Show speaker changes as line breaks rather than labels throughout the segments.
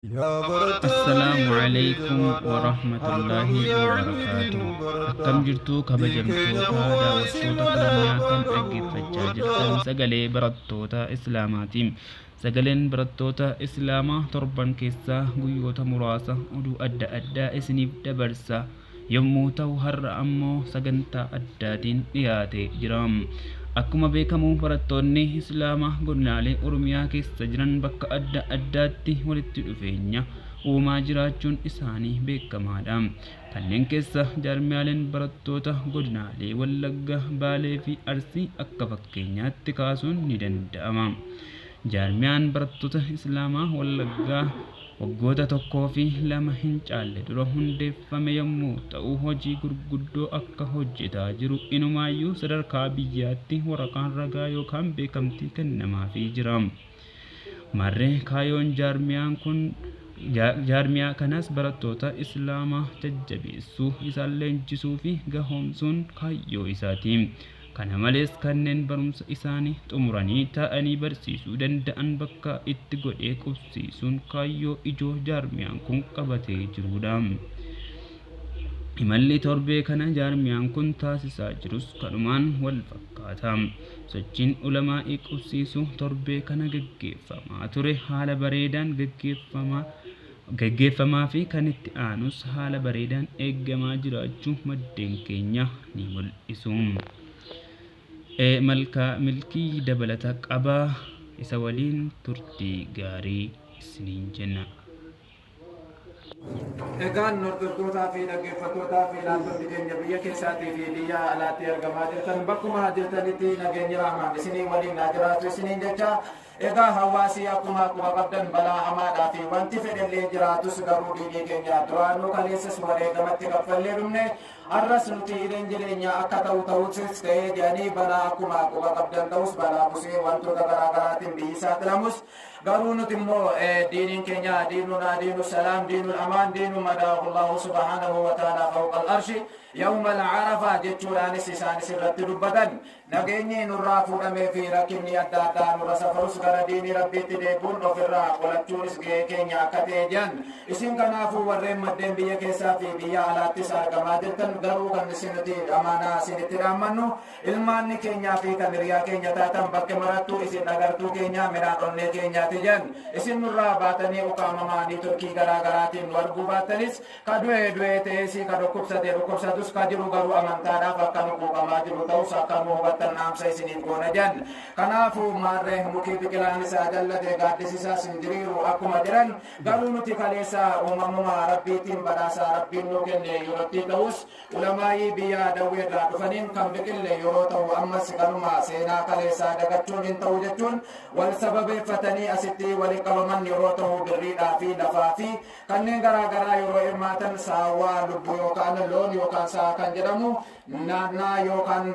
Assalaamu alaikum warahmatullaahi wabarakaatuh. Akkam jirtu kabajamtoota daawwattoota keenyaa kan dhaggeeffachaa jirtan sagalee barattoota Islaamaati. Sagaleen barattoota Islaamaa torban keessaa guyyoota muraasa oduu adda addaa isiniif dabarsa yommuu ta'u har'a ammoo sagantaa addaatiin dhiyaatee jira. Akkuma beekamu barattoonni Islaamaa godinaalee Oromiyaa keessa jiran bakka adda addaatti walitti dhufeenya uumaa jiraachuun isaanii beekamaadha. Kanneen keessa jaarmiyaaleen barattoota godinaalee Wallagga, Baalee fi Arsii akka fakkeenyaatti kaasuun ni danda'ama. Jaarmiyaan barattoota Islaamaa Wallaggaa waggoota tokkoo fi lama hin caalle dura hundeeffame yommuu ta'u hojii gurguddoo akka hojjetaa jiru inumaayyuu sadarkaa biyyaatti waraqaan ragaa yookaan beekamtii kennamaafii jira. Maarree kaayoon jaarmiyaan kun jaarmiyaa kanas barattoota Islaamaa jajjabeessuu, isaan leenjisuu fi gahoomsuun kaayyoo isaati. Kana malees kanneen barumsa isaanii xumuranii taa'anii barsiisuu danda'an bakka itti godhee qubsiisuun kaayyoo ijoo jaarmiyaan kun qabatee jirudha. Imalli torbee kana jaarmiyaan kun taasisaa jirus kanumaan wal fakkaata. Sochiin ulamaa'ii qubsiisuu torbee kana gaggeeffamaa ture haala bareedaan gaggeeffamaa fi kan itti aanus haala bareedaan eeggamaa jiraachuu maddeen keenya ni mul'isu. Malkaa milkii dabalata qabaa isa waliin turtii gaarii isiniin jenna.
Egaan hordoftootaa fi dhaggeeffattootaa fi ilaaltonni keenya biyya keessaatii fi biyya alaatti argamaa jirtan bakkuma jirtanitti nageenyi rahmaan isinii waliin haa jiraatu isiniin jecha. Egaa hawaasi akkuma quba qabdan balaa hamaadhaa fi wanti fedhellee jiraatus garuu diinii keenya duraanuu kaleessas wareegamatti kaffallee dhumne har'as nuti hidheen jireenya akka ta'u ta'utis ta'ee jedhanii balaa akkuma quba qabdan ta'us balaa busee wantoota garaa garaatiin biyyi saaxilamus garuu nuti immoo diiniin keenya diinunaa diinu salaam diinul amaan diinu madaahullahu subhaanahu wa ta'ala fawqa al-arshi yawma al-arafa jechuudhaanis isaanis irratti dubbatan. Nageenyi nurraa fuudhamee fi rakkinni adda addaa nurra safarus gara diinii rabbiitti deebi'uun ofirraa qolachuunis gahee keenya akka ta'e jedhan. Isin kanaafuu warreen maddeen biyya keessaa fi biyya alaattis argamaa jirtan garuu kan isin nuti amaanaa isinitti dhaammannu ilmaanni keenyaa fi kan hiriyaa keenya taatan bakka marattuu isin agartuu keenya midhaan onnee keenyaati jedhan. Isin nurraa baatanii ukaamamaanii turkii garaa garaatiin nu arguu baattanis ka du'e du'ee ta'ees ka dhukkubsate dhukkubsatus ka jiru garuu amantaadhaaf akka nu quuqamaa jiru ta'us akka nu hubattan dhaamsa isiniif goona jedhan. Kanaafuu maarree mukii biqilaan isaa jallate gaaddisi isaas hin diriiru akkuma jedhan garuu nuti kaleessa uumamuma rabbiitiin badhaasa rabbiin nuu kenne yerootti ta'us ulamaayii biyya dawwee irraa dhufaniin kan biqille yeroo ta'u ammas kanuma seenaa kaleessaa dagachuun hin ta'u jechuun wal sababeeffatanii asitti walitti qabaman yeroo ta'u birriidhaa fi lafaa fi kanneen garaa garaa yeroo hirmaatan saawwaa lubbuu yookaan loon yookaan sa'a kan jedhamu naannaa yookaan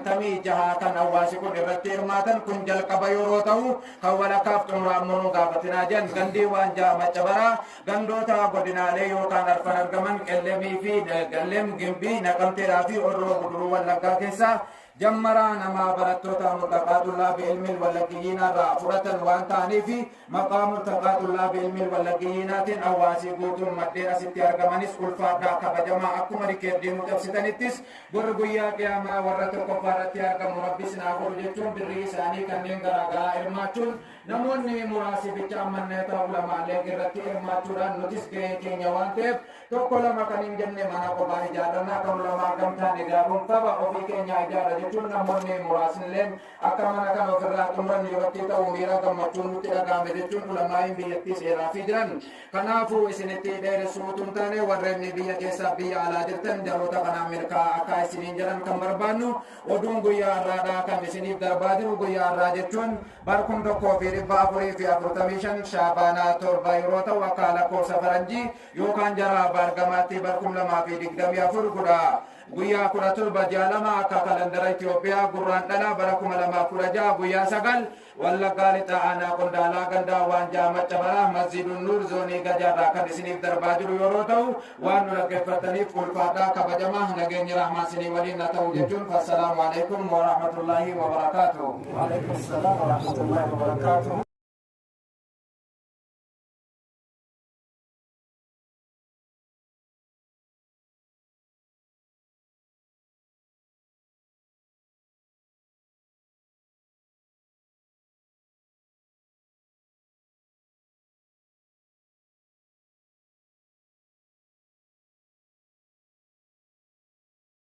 56 kan hawaasi kun irratti hirmaatan kun jalqaba yeroo ta'u kan walakkaaf xumuraa immoo nu gaafatinaa jedhan. Gandii Waanjaa Maccabaraa gandoota godinaalee yookaan arfan argaman Qellemii fi Qellem Gimbii Naqamteedhaa fi Horroo Guduruu Wallaggaa keessaa jammaraa nama barattoota Multaqaa Xullaabi Ilmiil Wallaggiyyinaa irraa fudhatan waan ta'aniif maqaa Multaqaa Xullaabi Ilmiil Wallaggiyyinaatiin hawaasii guutuun maddeen asitti argamanis ulfaadhaa kabajamaa akkuma rikeerdii nu cabsitanittis borri guyyaa qiyaamaa warra tokkoffaa irratti argamu rabbi isin haa godhu jechuun birrii isaanii kanneen garaa garaa hirmaachuun namoonni muraasi bicha ammanneeta ulamaalee irratti hirmaachuudhaan nutis gahee keenya waan ta'eef tokko lama kan hin jenne mana kophaa ijaarrannaa kan ulamaa gamtaan ijaaruun qaba ofii keenya ijaarra jechuun namoonni muraasnilleen akka mana kana ofirraa xumuran yerootti ta'u miira gammachuun nutti dhaga'ame jechuun ulamaa'iin biyyattii seeraa fi jiran. Kanaafuu isinitti dheeressuu utuu hin taane warreen biyya keessaa biyya alaa jirtan jaroota kanaan milkaa'aa akka isiniin jedhan kan barbaannu oduun guyyaa har'aadhaa kan isiniif darbaa jiru guyyaa har'aa jechuun bar 1445 Shaabaanaa 7 yeroo ta'u akka lakkoofsa faranjii yookaan jara baargamaatti bar 2024 kudha guyyaa 17 ji'a 2 akka kalandara Itoophiyaa gurraan dhala bara 2016 guyyaa 9 Wallaggaa Lixaa Aanaa Qondaalaa Gandaa Waanjaa Maccabaraa Masjiidun Nuur Zoonii Gajaarraa kan isiniif darbaa jiru yeroo ta'u waan nu dhaggeeffattaniif ulfaadhaa kabajamaa nageenyi rahmaa isinii waliin haa ta'u jechuun fassalaamu alaikum warahmatullaahi wabarakaatuh.
Waalaikum salaam warahmatullahi wabarakatuh.